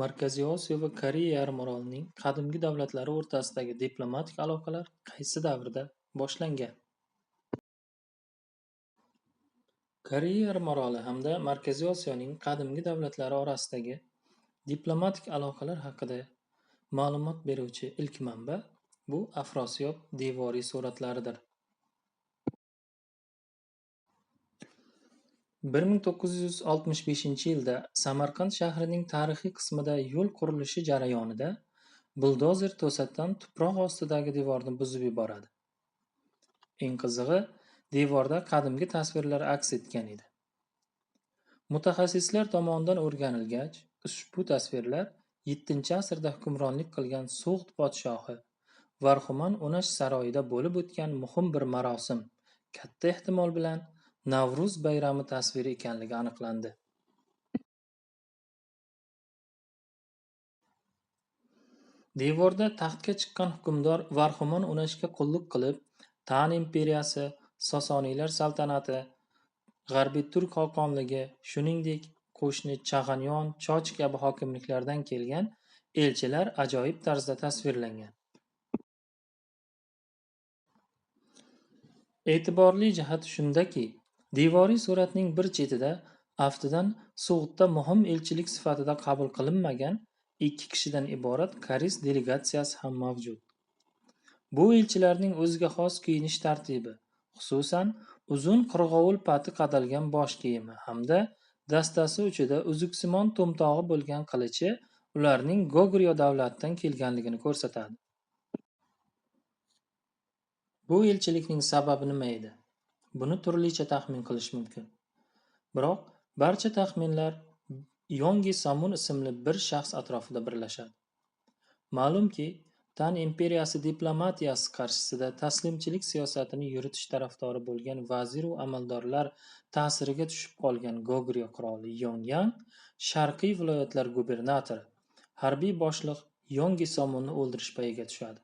Markaziy Osiyo va Koreya yarimorolining qadimgi davlatlari o'rtasidagi diplomatik aloqalar qaysi davrda boshlangan? Koreya yarimoroli hamda Markaziy Osiyoning qadimgi davlatlari orasidagi diplomatik aloqalar haqida ma'lumot beruvchi ilk manba bu Afrosiyob devoriy suratlaridir. 1965-yilda Samarqand shahrining tarixiy qismida yo'l qurilishi jarayonida buldozer to'satdan tuproq ostidagi devorni buzib yuboradi. Eng qizig'i, devorda qadimgi tasvirlar aks etgan edi. Mutaxassislar tomonidan o'rganilgach, ushbu tasvirlar 7-asrda hukmronlik qilgan So'g'd podshohi Varxuman Unash saroyida bo'lib o'tgan muhim bir marosim, katta ehtimol bilan Navruz bayrami tasviri ekanligi aniqlandi. Devorda taxtga chiqqan hukmdor Varxuman Unashga qulluq qilib, Tan imperiyasi, Sosoniylar saltanati, G'arbiy Turk xoqonligi, shuningdek, qo'shni Chag'anyon, Choch kabi hokimliklardan kelgan elchilar ajoyib tarzda tasvirlangan. E'tiborli jihati shundaki, devoriy suratning bir chetida aftidan So'g'dda muhim elchilik sifatida qabul qilinmagan 2 kishidan iborat koreys delegatsiyasi ham mavjud. Bu elchilarning o'ziga xos kiyinish tartibi, xususan, uzun qirg'ovul pati qadalgan bosh kiyimi hamda dastasi uchida uzuksimon to'mtog'i bo'lgan qilichi ularning Goguryo davlatidan kelganligini ko'rsatadi. Bu elchilikning sababi nima edi? Buni turlicha taxmin qilish mumkin. Biroq barcha taxminlar Yongi Samun ismli bir shaxs atrofida birlashadi. Ma'lumki, Tan imperiyasi diplomatiyasi qarshisida taslimchilik siyosatini yuritish tarafdori bo'lgan vaziru amaldorlar ta'siriga tushib qolgan Goguryo qiroli Yongyang sharqiy viloyatlar gubernatori, harbiy boshliq Yongi Samunni o'ldirish payiga tushadi.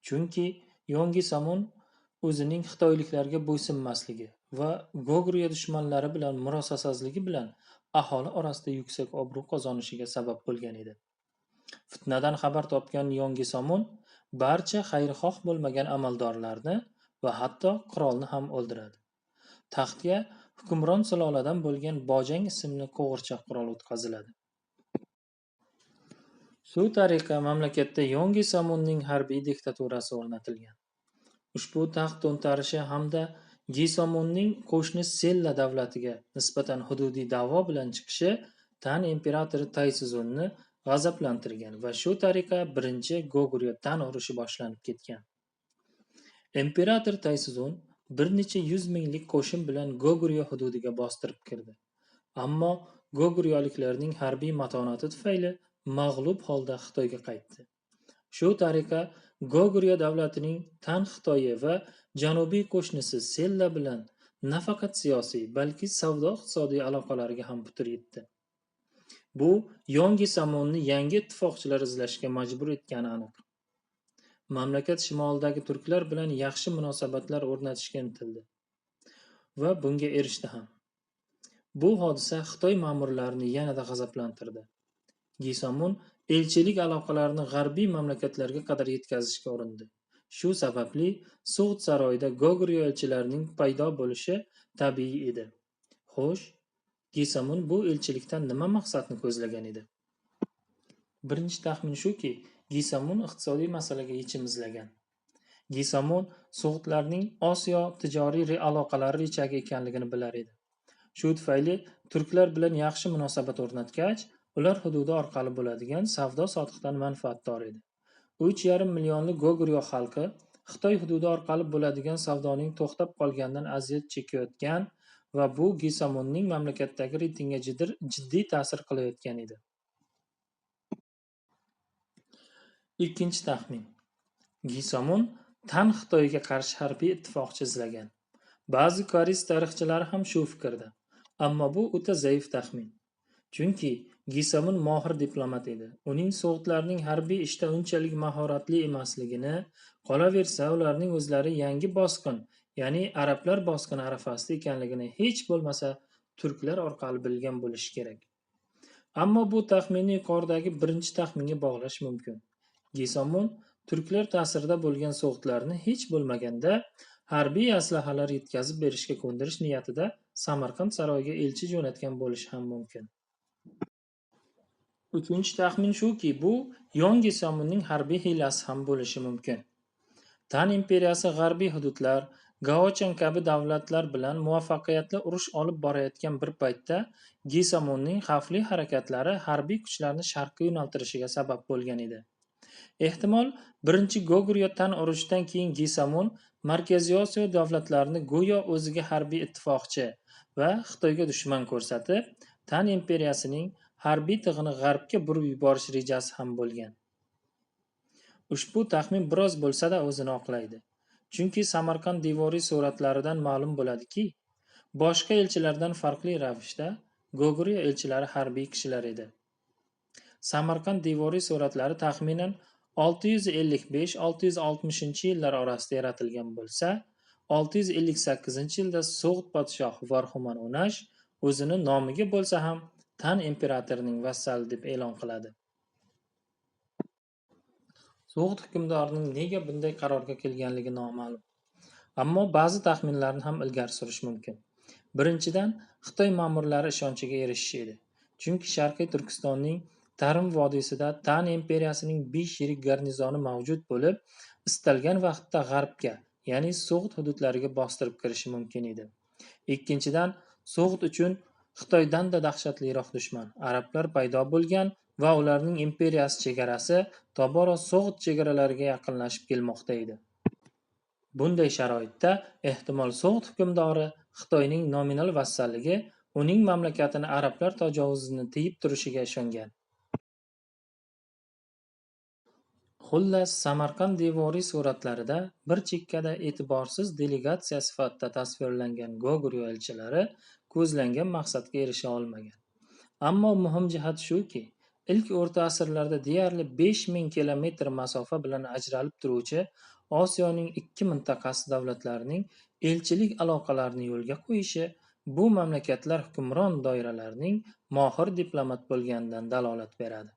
Chunki Yongi Samun o'zining xitoyliklarga bo'ysunmasligi va Goguryo dushmanlari bilan murosasozligi bilan aholi orasida yuksak obro' qozonishiga sabab bo'lgan edi. Fitnadan xabar topgan Yongi Samun barcha xayrixoh bo'lmagan amaldorlarni va hatto qirolni ham o'ldiradi. Taxtga hukmron suloladan bo'lgan Bojang ismli qo'g'irchoq qirol o'tqaziladi. Shu tariqa mamlakatda Yongi Samunning harbiy diktaturasi o'rnatilgan. Ushbu taxt to'ntarishi hamda Gisomunning qo'shni Sella davlatiga nisbatan hududiy da'vo bilan chiqishi Tan imperatori Taysizunni g'azablantirgan va shu tariqa birinchi Goguryo-Tan urushi boshlanib ketgan. Imperator Taysizun bir necha yuz minglik qo'shin bilan Goguryo hududiga bostirib kirdi. Ammo Goguryoliklarning harbiy matonati tufayli mag'lub holda Xitoyga qaytdi. Shu tariqa Goguryo davlatining Tan Xitoyi va janubiy qo'shnisi Sella bilan nafaqat siyosiy, balki savdo-iqtisodiy aloqalariga ham putur yetdi. Bu Yongi Samunni yangi ittifoqchilar izlashga majbur etgani aniq. Mamlakat shimolidagi turklar bilan yaxshi munosabatlar o'rnatishga intildi va bunga erishdi ham. Bu hodisa Xitoy ma'murlarini yanada g'azablantirdi. Gisomun elchilik aloqalarini g'arbiy mamlakatlarga qadar yetkazishga urindi. Shu sababli So'g'd saroyida Goguryo elchilarining paydo bo'lishi tabiiy edi. Xo'sh, Gisomun bu elchilikdan nima maqsadni ko'zlagan edi? Birinchi taxmin shuki, Gisomun iqtisodiy masalaga yechim izlagan. Gisomun So'g'dlarning Osiyo tijoriy aloqalari richagi ekanligini bilar edi. Shu tufayli turklar bilan yaxshi munosabat o'rnatgach, ular hududi orqali bo'ladigan savdo-sotiqdan manfaatdor edi. 3,5 millionli Goguryo xalqi Xitoy hududi orqali bo'ladigan savdoning to'xtab qolganidan aziyat chekayotgan va bu Gisomunning mamlakatdagi reytingiga jiddiy ta'sir qilayotgan edi. Ikkinchi taxmin. Gisomun Tan Xitoyga qarshi harbiy ittifoqchi izlagan. Ba'zi koreys tarixchilari ham shu fikrda. Ammo bu o'ta zaif taxmin. Chunki Gisomun mohir diplomat edi. Uning So'g'dlarning harbiy ishda unchalik mahoratli emasligini, qolaversa ularning o'zlari yangi bosqin, ya'ni arablar bosqini arafasida ekanligini hech bo'lmasa turklar orqali bilgan bo'lishi kerak. Ammo bu taxminni yuqoridagi birinchi taxminga bog'lash mumkin. Gisomun turklar ta'sirida bo'lgan so'g'dlarni hech bo'lmaganda harbiy aslahalar yetkazib berishga ko'ndirish niyatida Samarqand saroyiga elchi jo'natgan bo'lishi ham mumkin. Uchinchi taxmin shuki, bu Yongi Somunning harbiy hiylasi ham bo'lishi mumkin. Tan imperiyasi g'arbiy hududlar, Gaochan kabi davlatlar bilan muvaffaqiyatli urush olib borayotgan bir paytda Gisomunning xavfli harakatlari harbiy kuchlarni sharqqa yo'naltirishiga sabab bo'lgan edi. Ehtimol, birinchi Goguryo Tan urushidan keyin Gisomun Markaziy Osiyo davlatlarini go'yo o'ziga harbiy ittifoqchi va Xitoyga dushman ko'rsatib, Tan imperiyasining harbiy tig'ini g'arbga burib yuborish rejasi ham bo'lgan. Ushbu taxmin biroz bo'lsa-da o'zini oqlaydi. Chunki Samarqand devoriy suratlaridan ma'lum bo'ladiki, boshqa elchilardan farqli ravishda Goguryo elchilari harbiy kishilar edi. Samarqand devoriy suratlari taxminan 655-660 yillar orasida yaratilgan bo'lsa, 658-yilda So'g'd podshohi Varxuman Unash o'zini nomiga bo'lsa ham Tan imperatorining vassali deb e'lon qiladi. So'g'd hukmdorining nega bunday qarorga kelganligi noma'lum. Ammo ba'zi taxminlarni ham ilgari surish mumkin. Birinchidan, Xitoy ma'murlari ishonchiga erishish edi. Chunki Sharqiy Turkistonning Tarim vodiysida Tan imperiyasining 5 yirik garnizoni mavjud bo'lib, istalgan vaqtda g'arbga, ya'ni So'g'd hududlariga bostirib kirishi mumkin edi. Ikkinchidan, So'g'd uchun Xitoydan-da dahshatliroq dushman arablar paydo bo'lgan va ularning imperiyasi chegarasi tobora So'g'd chegaralariga yaqinlashib kelmoqda edi. Bunday sharoitda ehtimol So'g'd hukmdori Xitoyning nominal vassalligi uning mamlakatini arablar tajovuzini tiyib turishiga ishongan. Xullas, Samarqand devoriy suratlarida bir chekkada e'tiborsiz delegatsiya sifatida tasvirlangan Goguryo elchilari ko'zlangan maqsadga erisha olmagan. Ammo muhim jihat shuki, ilk o'rta asrlarda deyarli 5000 kilometr masofa bilan ajralib turuvchi Osiyoning ikki mintaqasi davlatlarining elchilik aloqalarini yo'lga qo'yishi bu mamlakatlar hukmron doiralarining mohir diplomat bo'lganidan dalolat beradi.